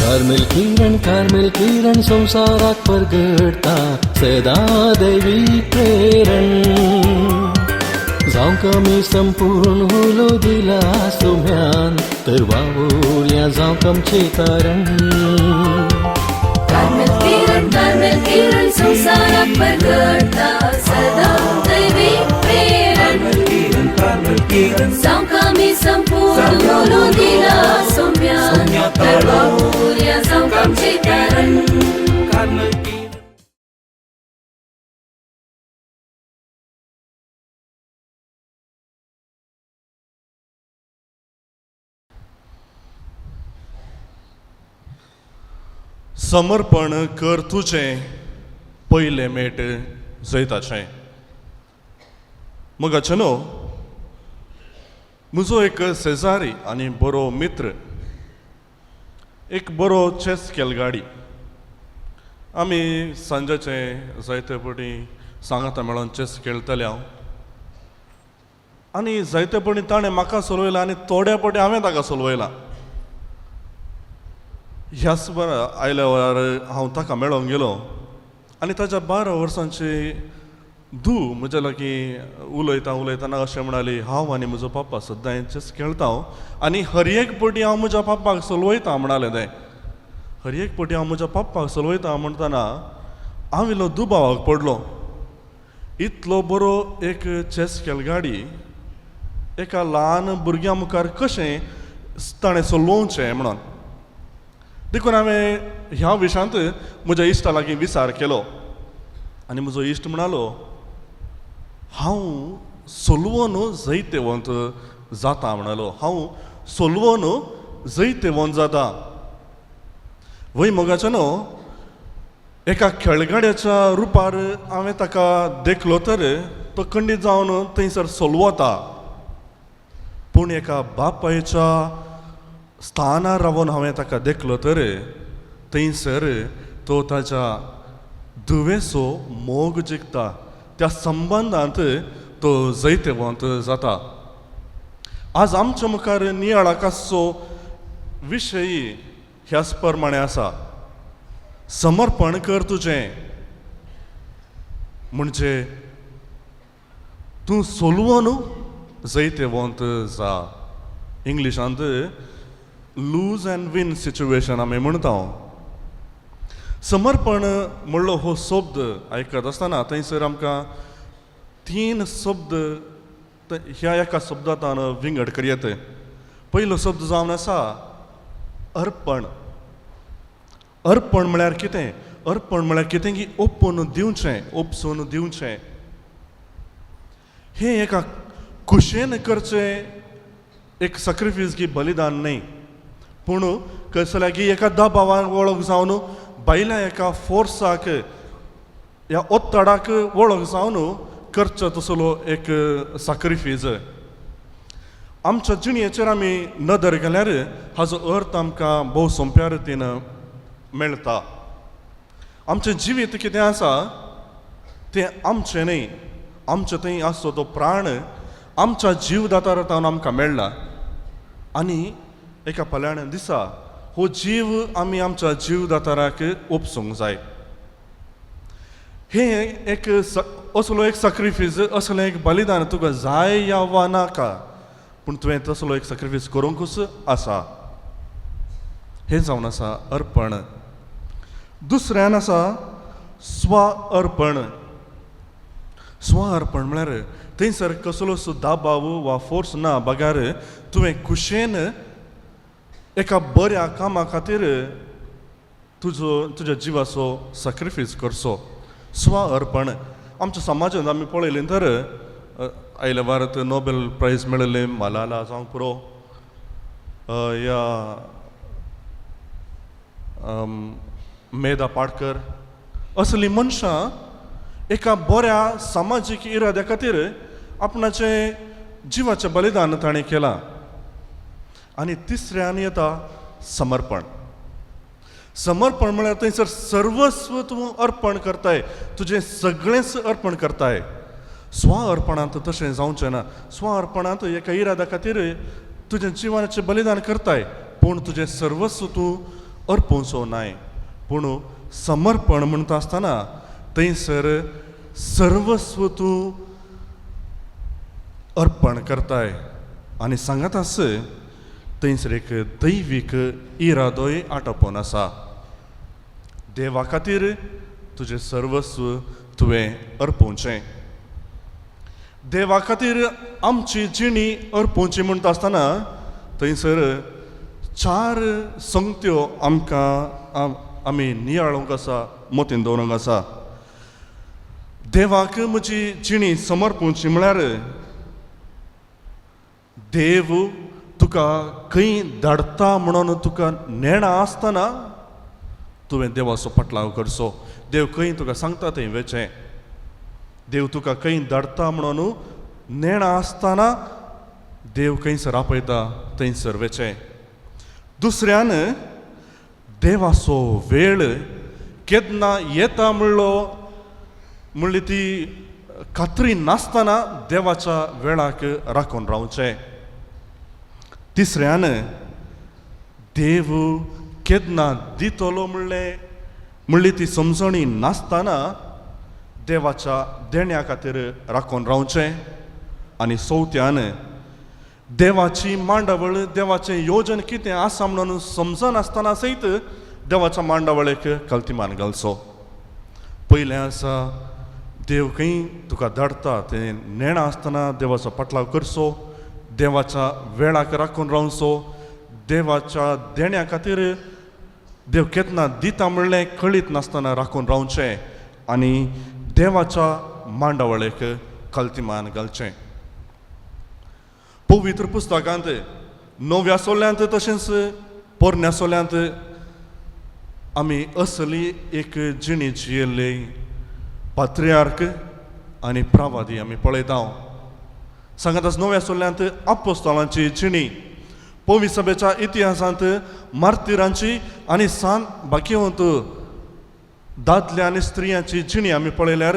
Carmel किरण, Carmel किरण, संवसाराक परगटता सदां दैवी प्रेरण. जावंक आमी संपूर्ण हुलो दिला सोम्यान, तर वावुरया जावंक आमचें तारण. कार्मेल किरण, कार्मेल किरण, संवसाराक परगटता सदां दैवी प्रेरण. जावंक आमी संपूर्ण उलो दिला सोम्यान, तर वावुरया जावंक आमचें तारण. समर्पण कर तुजें, पयलें मेट जैताचें. मोगाचे न्हू, म्हजो एक शेजारी आनी बरो मित्र एक बरो चॅस खेळगाडी. आमी सांजेचे जायते फावटी सांगाता मेळोन चॅस खेळटले हांव आनी जायते फावटी ताणें म्हाका सोलयलां आनी थोड्या फावटी हांवें ताका सोलयलां. ह्याच बरा आयल्या वेळार हांव ताका मेळोंक गेलो आनी ताच्या 12 वर्सांची धूव म्हज्या लागीं उलयता उलयतना अशें म्हणाली, हांव आनी म्हजो पापा सद्दां चॅस खेळटा आनी हर एक पटी हांव म्हज्या पापाक सोलवयता म्हणालें तें. हर एक पटी हांव म्हज्या पापाक सोलवयता म्हणटना हांव इल्लो दुबावाक पडलो. इतलो बरो एक चॅस खेळगाडी एका ल्हान भुरग्या मुखार कशें ताणें सोलोवचें म्हणून. देखून हांवें ह्या विशयांत म्हज्या इश्टा लागीं विचार केलो आनी म्हजो इश्ट म्हणालो, हांव सोलवून जैतेवंत जाता म्हणालो, हांव सोलवून जैतेवंत जाता. वय मोगाचें न्हू, एका खेळगड्याच्या रुपार हांवें ताका देखलो तर तो खंडीत जावन थंयसर सोलवता, पूण एका बापायच्या स्थानार रावन हांवें ताका देखलो तर थंयसर तो ताच्या धुवेचो मोग जिखता, त्या संबंदांत तो जैतेवंत जाता. आज आमच्या मुखार नियाळाक आसचो विशय ह्याच प्रमाणे आसा. समर्पण कर तुजें, म्हणजे तूं सोलवून जैतेवंत जा. इंग्लिशांत लूज अँड वीन सिच्युएशन आमी म्हणटा. समर्पण म्हणलो हो शब्द आयकत आसतना थंयसर आमकां तीन शब्द ह्या एका शब्दांत विंगड करयत. पयलो शब्द जावन आसा अर्पण. अर्पण म्हळ्यार कितें? अर्पण म्हळ्यार कितें की ओपून दिवचें, ओपसून दिवचें. हें एका खुशयेन करचें एक सॅक्रिफीस की बलिदान न्हय, पूण कसो की एका दबावाक वळख जावन बायल्या एका फोर्साक ह्या ओत्तडाक वळख जावन करचो तसलो एक सॅक्रिफीस. आमच्या जिणेचेर आमी नदर घाल्यार हाजो अर्थ आमकां भोव सोंप्या रितीन मेळटा. आमचें जिवीत कितें आसा तें आमचें न्हय, आमचे थंय आसचो तो प्राण आमच्या जीवदातार तावन आमकां मेळ्ळा आनी एका पल्याण दिसा हो जीव आमी आमच्या जीवदाताराक ओपसूंक जाय. हें एक असलो एक सॅक्रिफीस, असलें एक बलिदान तुका जाय या वा नाका, पूण तुवें तसलो एक सॅक्रिफीस करूंकूच आसा. हें जावन आसा अर्पण. दुसऱ्यान आसा स्व अर्पण. स्व अर्पण म्हळ्यार थंयसर कसलोच दबाव वा फोर्स ना, बगर तुवें खुशयेन एका बऱ्या कामा खातीर तुजो तुज्या जिवाचो सॅक्रिफीस करचो. स्व अर्पण. आमच्या समाजांत आमी पळयलें तर आयल्या भारत नोबेल प्रायज मेळिल्लें मलाला जावंक पुरो या मेधा पाटकर असलीं मनशां एका बऱ्या समाजीक इराद्या खातीर आपणाचें जिवाचें बलिदान ताणें केलां. आनी तिसऱ्यान येता समर्पण. समर्पण म्हळ्यार थंयसर सर्वस्व तूं अर्पण करताय, तुजें सगळेंच अर्पण करताय. स्व अर्पणांत तशें जावचें ना. स्व अर्पणांत एका इरादा खातीर तुजें जिवनाचें बलिदान करताय, पूण तुजें सर्वस्व तूं अर्पोवचो नाय, पूण समर्पण म्हणटा आसतना थंयसर सर्वस्व तूं अर्पण करताय आनी सांगत आस थंयसर एक दैवीक इरादोय आटोपून आसा. देवा खातीर तुजें सर्वस्व तुवें अर्पोवचें. देवा खातीर आमची जिणी अर्पोवची म्हणटा आसतना थंयसर चार संगत्यो आमकां आमी नियाळूंक आसा, मतीन दवरूंक आसा. देवाक म्हजी जिणी समर्पोवची म्हळ्यार देव तुका खंय धाडटा म्हणून तुका नेणा आसतना तुवें देवाचो पाटलाव करचो. देव खंय तुका सांगता थंय वेचें. देव तुका खंय धाडटा म्हणून नेणा आसतना देव खंयसर आपयता थंयसर वेचें. दुसऱ्यान देवाचो वेळ केन्ना येता म्हणलो म्हणली ती खात्री नासतना देवाच्या वेळाक राखून रावचें. तिसऱ्यान देव केन्ना दितलो म्हणलें म्हणली ती समजणी नासतना देवाच्या देण्या खातीर राखून रावचें. आनी चवथ्यान देवाची मांडावळ, देवाचें योजन कितें आसा म्हणून समजनासतना सयत देवाच्या मांडावळेक कल्तिमान घालचो. पयलें आसा देव खंय तुका धाडटा तें नेणा आसतना देवाचो पाटलाव करचो, देवाच्या वेळाक राखून रावचो, देवाच्या देण्या खातीर देव केन्ना दिता म्हणलें कळीत नासतना राखून रावचें आनी देवाच्या मांडावळेक कल्तिमान घालचें. पवित्र पुस्तकांत नव्या सोल्यांत तशेंच पोरण्या सोल्यांत आमी असली एक जिणी जियेल्ली पात्रियार्क आनी प्रावादी आमी पळयता. सांगात नव्या सोल्यांत आपोस्तलांची जिणी, पवी सभेच्या इतिहासांत मार्तिरांची आनी सान बाकीवंत दादले आनी स्त्रियांची जिणी आमी पळयल्यार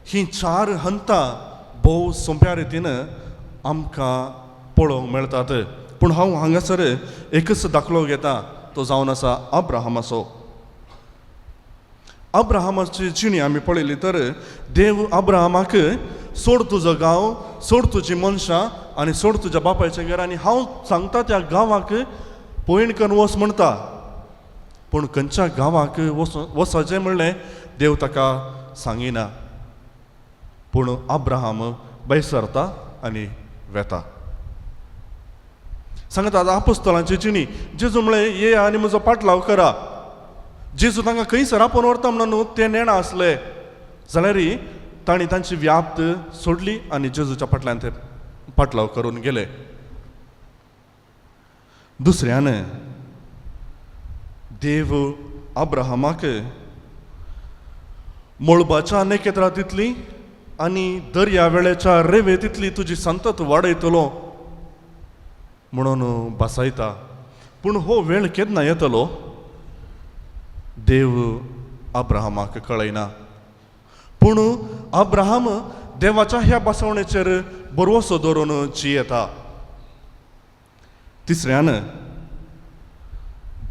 ही चार हंतां भोव सोंप्या रितीन आमकां पळोवंक मेळटात. पूण हांव हांगासर एकच दाखलो घेता, तो जावन आसा अब्राहमाचो. अब्राहमाची जिणी आमी पळयली तर देव अब्राहमाक सोड तुजो गांव, सोड तुजी मनशां आनी सोड तुज्या बापायचें घर आनी हांव सांगता त्या गांवाक पयण करून वच म्हणटा. पूण खंयच्या गांवाक वचचें म्हणलें देव ताका सांगिना. पूण अब्राहम भायर सरता आनी वेता. सांगता आतां आपोस्तलांची जिणी, जेजू म्हणलें ये आनी म्हजो पाटलाव करा. जेजू तांकां खंयसर आपोवन व्हरता म्हणून ते नेणा आसले जाल्यार तांणी तांची व्याप्त सोडली आनी जेजूच्या फाटल्यान ते पाटलाव करून गेले. दुसऱ्यान देव अब्राहमाक मळबाच्या नखेत्रां तितली आनी दर्या वेळेच्या रेंवे तितली तुजी संतत वाडयतलो म्हणून भासायता. पूण हो वेळ केन्ना येतलो देव अब्राहमाक कळयना. पूण अब्राहम देवाच्या ह्या बसवणेचेर भरवसो दवरून जियेता. तिसऱ्यान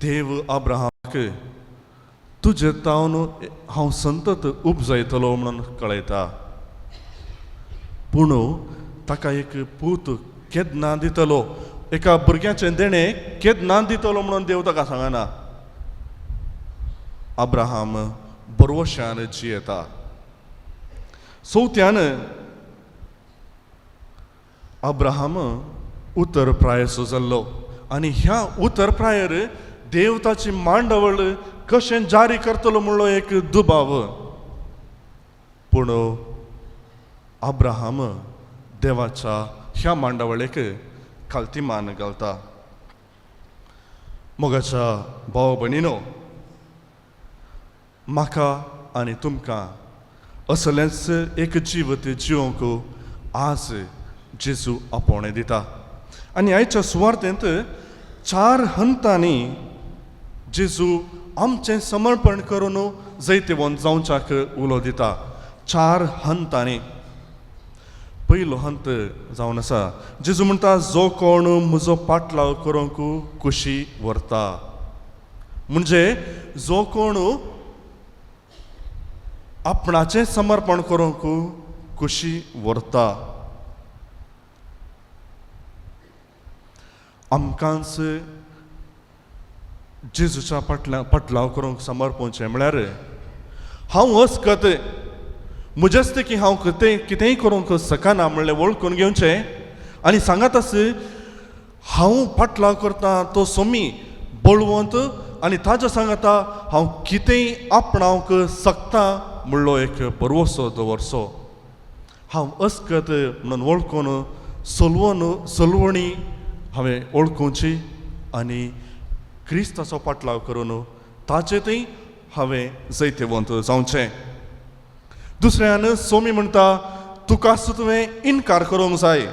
देव अब्राहमाक तुजे तावन हांव संतत उपजयतलो म्हणून कळयता. पूण ताका एक पूत केन्ना दितलो, एका भुरग्याचें देणें केन्ना दितलो म्हणून देव ताका सांगना. अब्राहम बरवशान जियेता. चवथ्यान अब्राहम उतर प्रायसो जाल्लो आनी ह्या उतर प्रायर देव ताची मांडवळ कशें जारी करतलो म्हणलो एक दुबाव. पूण अब्राहम देवाच्या ह्या मांडावळेक खालती मान घालता. मोगाच्या भाव भयणीनो, म्हाका आनी तुमकां असलेंच एक जिवत जिवंक आज जेजू आपोवणें दिता. आनी आयच्या सुवार्थेंत चार हंतांनी जेजू आमचें समर्पण करून जैतिवंत जावच्याक उलो दिता. चार हंतांनी. पयलो हंत जावन आसा जेजू म्हणटा, जो कोण म्हजो पाटलाव करूंक कुशी व्हरता. म्हणजे जो कोण आपणाचें समर्पण करूंक खुशी व्हरता. आमकांच जेजूच्या फाटल्या फाटलाव करूंक समर्पणचें म्हळ्यार हांव अस्कत म्हजेच की हांव कितें कितेंय करूंक शकना म्हणलें वळखून घेवचें आनी सांगात आस हांव फाटलाव करता तो सोमी बळवंत आनी ताज्या सांगाता हांव कितेंय आपणावंक शकता म्हणलो एक भरवसो दवरचो. हांव अस्कत म्हणून वळखून सलवण सलवणी हांवें वळखुची आनी क्रिस्ताचो पाटलाव करून ताचे थंय हांवें जैतवंत जावचें. दुसऱ्यान सोमी म्हणटा तुका तुवें इनकार करूंक जाय.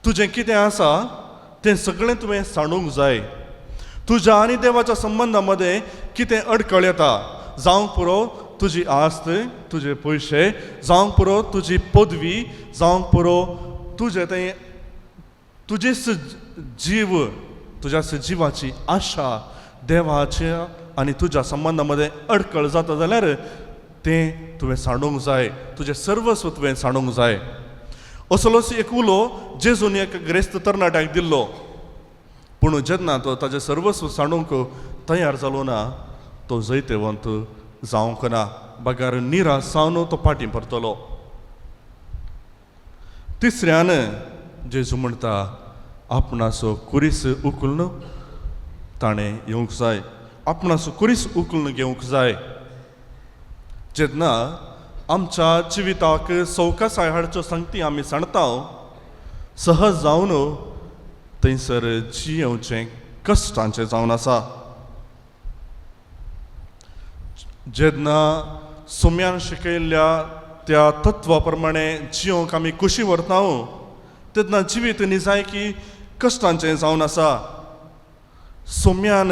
तुजें कितें आसा तें सगळें तुवें सांडूंक जाय. तुज्या आनी देवाच्या संबंदा मदें कितें अडकळ येता, जावंक पुरो तुजी आस्त, तुजे पयशे, जावंक पुरो तुजी पदवी, जावंक पुरो तुजें तें तुजेच जीव, तुज्या जिवाची आशा देवाच्या आनी तुज्या संबंदा मदें अडकळ जाता जाल्यार तें तुवें सांडूंक जाय. तुजें सर्वस्व तुवें सांडूंक जाय. असलोच एक उलो जेजून एक ग्रेस्त तरणाट्याक दिल्लो, पूण जेन्ना तो ताजें सर्वस्व सांडूंक तयार जालो ना तो जैतवंत जावंक ना, बगर निराश जावन तो फाटीं परतलो. तिसऱ्यान जेजू म्हणटा आपणाचो कुरीस उखलून ताणें येवंक जाय, आपणाचो कुरीस उखलून घेवंक जाय. जेन्ना आमच्या जिविताक सवकासाय हाडच्यो सांगती आमी सांडता सहज जावन थंयसर जियेवचें कश्टांचें जावन आसा. जेन्ना सोम्यान शिकयल्ल्या त्या तत्वा प्रमाणे जियोंक आमी खुशी व्हरता तेन्ना जिवीत निजाय की कश्टांचें जावन आसा. सोम्यान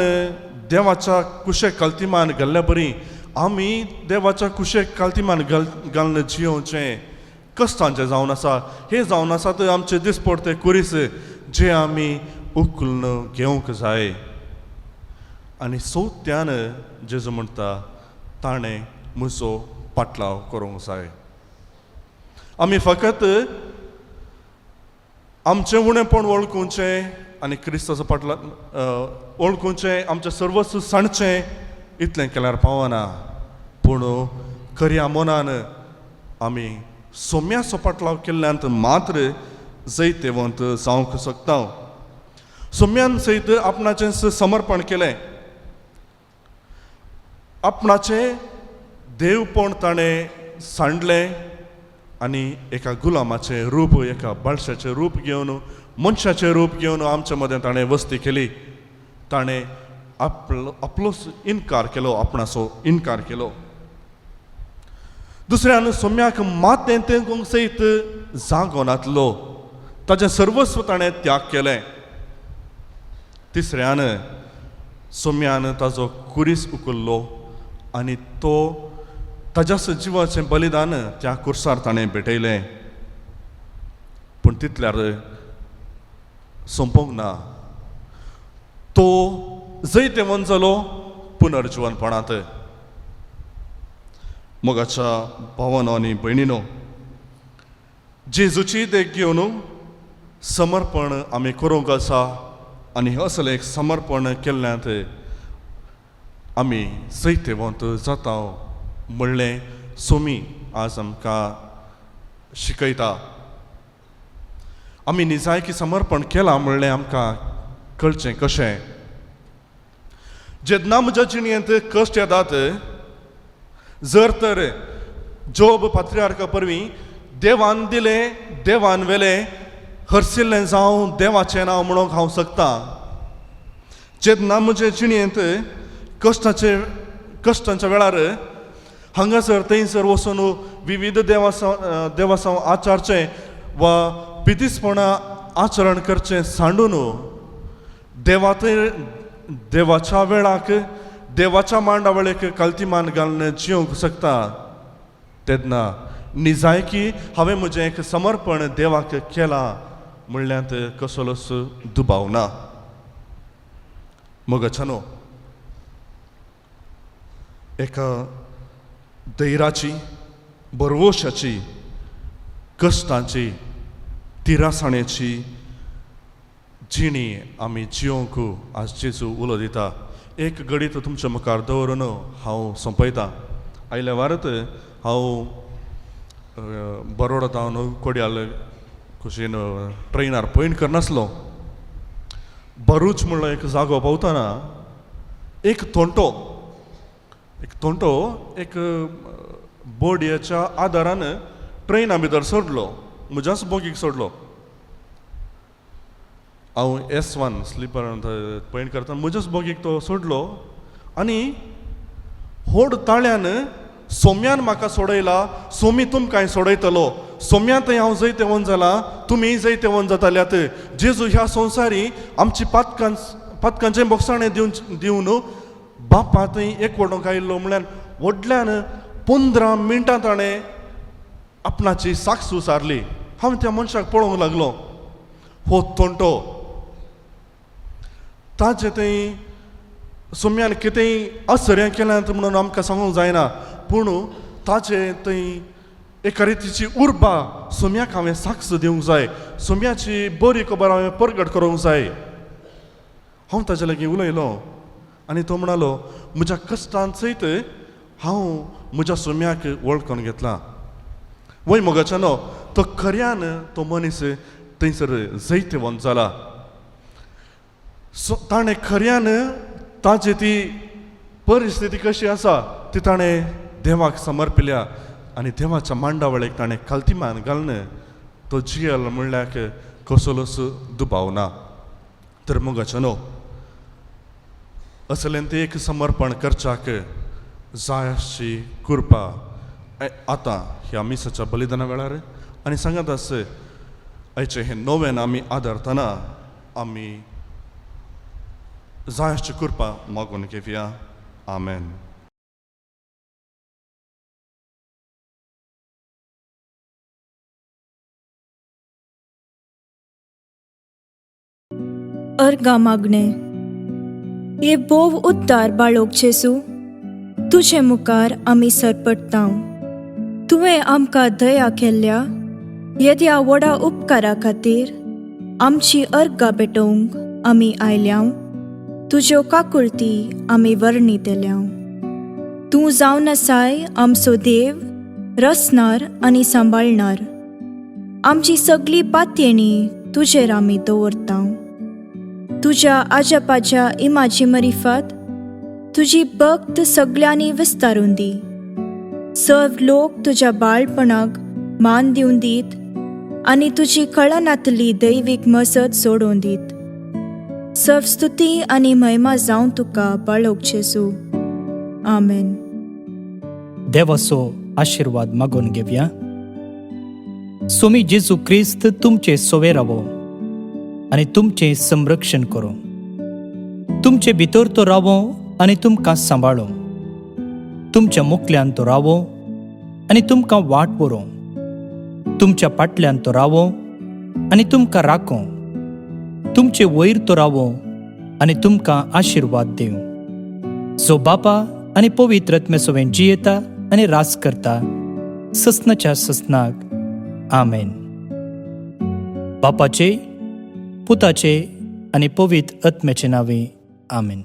देवाच्या कुशेक कल्तिमान घाल्ल्या बरी आमी देवाच्या कुशेक कालतिमान घाल घालून जियोवचें कश्टांचें जावन आसा. हें जावन आसा तर आमचे दिसपडते कुरीस जे आमी उखलून घेवंक जाय. आनी चवथ्यान जेजू म्हणटा ताणें म्हजो पाटलाव करूंक जाय. आमी फकत आमचें उणेपण वळखुचें आनी क्रिस्ताचो पाटला वळखुचें, आमचें सर्वस्व सांडचें इतलें केल्यार पावना, पूण खऱ्या मनान आमी सोम्याचो पाटलाव केल्ल्यान मात्र जैतवंत जावंक शकता. सोम्यान सयत आपणाचें समर्पण केलें, आपणाचें देवपण ताणें सांडलें आनी एका गुलामाचें रूप, एका बाळशाचें रूप घेवन, मनशाचें रूप घेवन आमच्या मदें ताणें वस्ती केली. ताणें आपलो आपलोच इनकार केलो, आपणाचो इनकार केलो. दुसऱ्यान सोम्याक मातें तेंकूंक सयत जागो नातलो, ताचें सर्वस्व ताणें त्याग केलें. तिसऱ्यान सोम्यान ताजो कुरीस उखल्लो आनी तो ताज्या जिवाचें बलिदान त्या कुर्सार ताणें भेटयलें. पूण तितल्यार सोंपोंक ना, तो जैतवंत जालो पुनर्जिवनपणांत. मोगाच्या भावानो आनी भयणीनो, जेजूची देख घेवन समर्पण आमी करूंक आसा आनी असलें एक समर्पण केल्ल्यांत आमी जैतवंत जाता म्हणलें सोमी आज आमकां शिकयता. आमी निजायकी समर्पण केलां म्हणलें आमकां कळचें कशें? जेन्ना म्हज्या जिणेंत कश्ट येतात, जर तर जोब पात्रियार्का परवीं देवान दिलें देवान वेलें हरशिल्लें जावं देवाचें नांव म्हणूंक हांव शकता. जेन्ना म्हजे जिणेंत कश्टाचे कश्टांच्या वेळार हांगासर थंयसर वचून विविध देवासांव देवासांव आचारचें वा पिदीसपणां आचरण करचें सांडून देवाथंय देवाच्या वेळाक देवाच्या मांडावळीक कल्तिमान घालून जिवंक शकता तेन्ना निजायकी हांवें म्हजें एक समर्पण देवाक केलां म्हणल्यात कसलोच दुबाव ना. मोगाच्यानो, एका धैराची, भरवशाची, कश्टांची, तिरासाणेची जिणी आमी जियोंक आज जेजू उलो दिता. एक घडीत तुमच्या मुखार दवरून हांव सोंपयतां. आयल्या वारत हांव बरोडा जावन कोडयाल कुशीन ट्रेनार पयण करनासलो. भरूच म्हणलो एक जागो पावतना एक तोंटो, एक तोंटो एक बोडयेच्या आदारान ट्रेना भितर सोडलो, म्हज्याच बोगीक सोडलो. हांव S1 स्लिपर पयण करतना म्हज्याच बोगीक तो सोडलो आनी होड ताळ्यान सोम्यान म्हाका सोडयला, सोमी तुमकां सोडयतलो, सोम्या थंय हांव जैतेवंत जाला, तुमी जैतेवंत जाताल्यात. जेजू ह्या संवसारी आमची पातकांचें बोगसाणें दिवन बापा थंय एकवटोंक आयिल्लो म्हणल्यार व्हडल्यान 15 मिनटां ताणें आपणाची साक्ष उसारली. हांव त्या मनशाक पळोवंक लागलो. हो तोंटो ताजे थंय सोम्यान कितेंय आश्चर्यां केल्यात म्हणून आमकां सांगूंक जायना, पूण ताजे थंय एका रितीची उर्बा सोम्याक हांवें साक्ष दिवंक जाय, सोम्याची बरी खबर हांवें परगट करूंक जाय. हांव ताजे लागीं उलयलो आनी तो म्हणालो, म्हज्या कश्टान सयत हांव म्हज्या सोम्याक वळखून घेतला. वय मोगाच्यानो, तो खऱ्यान तो मनीस थंयसर जैतवंत जाला. सो ताणें खऱ्यान ताजी ती परिस्थिती कशी आसा ती ताणें देवाक समर्पिल्या आनी देवाच्या मांडावळीक ताणें खालती मान घालून तो जियल म्हणल्यार कसलोच दुबाव ना. तर मोगाच्यानो, असलें तें एक समर्पण करच्याक जाय आसची कृपा आतां ह्या मिसाच्या बलिदाना वेळार आनी सांगात आस आयचें हें नव्यान आमी आदारतना आमी जाय आसची कृपा मागून घेवया. आमेन. अर्गा मागणे. हे भोव उद्दार बाळोक जेजू, तुजे मुखार आमी सरपटतांव. तुवें आमकां दया केल्ल्या येद्या व्हडा उपकारा खातीर आमची अर्गां पेटोवंक आमी आयल्यांव. तुज्यो काकुळती आमी वर्णितल्यांव. तूं जावन आसाय आमचो देव, रचणार आनी सांबाळणार. आमची सगळी पातयेणी तुजेर आमी दवरतांव. तुज्या आज्यापाच्या इमाजी मरिफात तुजी भक्त सगळ्यांनी विस्तारून दी. सर्व लोक तुज्या बाळपणाक मान दिवन दीत आनी तुजी कळनातली दैवीक मजत सोडून दीत. सर्व स्तुती आनी महिमा जावं तुका बाळोक जेजू. आमेन. देवाचो आशिर्वाद मागून घेवया. सोमी जेजू क्रिस्त तुमचे सोवे रावो आनी तुमचें संरक्षण करूं. तुमचे भितर तो रावो आनी तुमकां सांबाळूं. तुमच्या मुखल्यान तो रावो आनी तुमकां वाट व्हरूं. तुमच्या फाटल्यान तो रावो आनी तुमकां राखूं. तुमचे वयर तो रावो आनी तुमकां आशिर्वाद दिवं. जो बापा आनी पवित्र आत्म्या सवें जियेता आनी राज करता ससनाच्या ससनाक. आमेन. बापाचे, पुताचे आनी पवित्र आत्म्याचे नांवे. आमेन.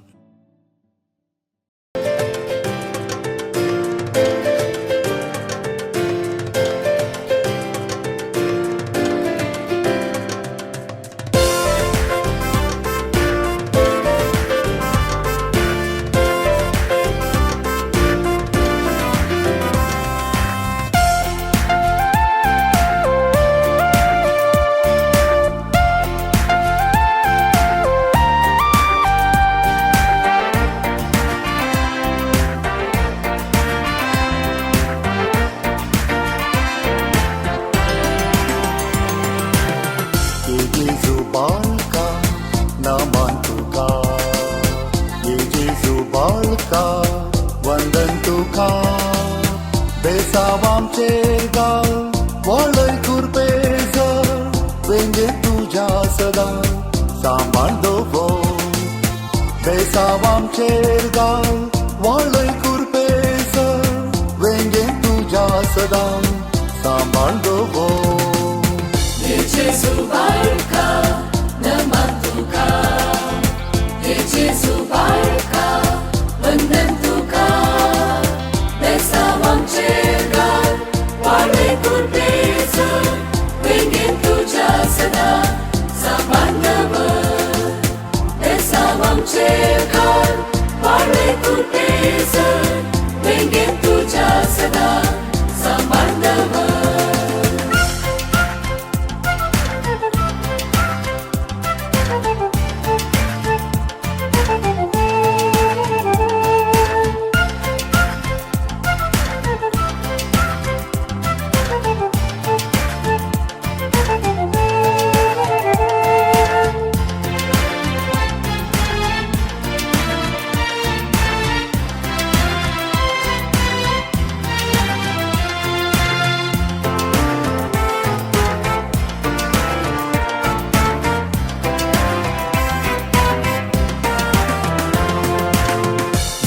बेसावांचेर घाल वाळय कुरपेस वेंगेन तुज्या सदां सांबाळ दवर. हे जेजू बाळका नमन तुका, हे जेजू बाळका वंदन तुका. बेसावांचेर घाल वाळय कुरपेस वेंगेन तुज्या सदां सांबाळ दवर. बेसावांचेर घाल वाळय कुरपेस वेंगेन तुज्या सदां सांबाळ दवर.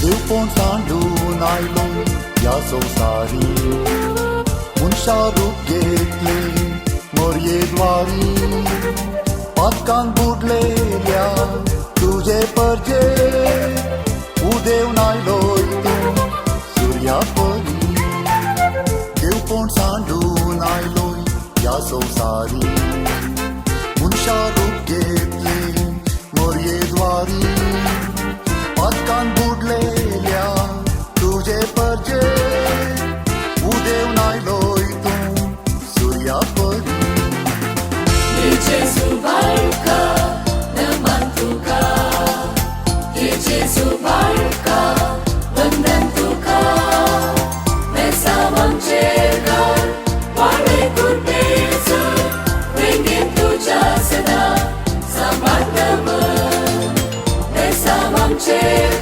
देवपण सांडून आयलो ह्या संवसारी, मनशा रूप घेतले मोरये द्वारी. पातकान बुडलेल्या तुजे परजे उदेवन आयलोय तूं सुर्या परी. देवपण सांडून आयलोय ह्या संवसारी, मनशा रूप घेतले मोरये द्वारी. पातकान बुडलेल्या तुजे परजे उदेवन आयलोय तूं सुर्या परी. हे जेजू बाळका नमन तुका, हे जेजू बाळका वंदन तुका. बेसावांचेर घाल वाळय कुरपेस वेंगेन तुज्या सदां सांबाळ दवर. बेसावांचेर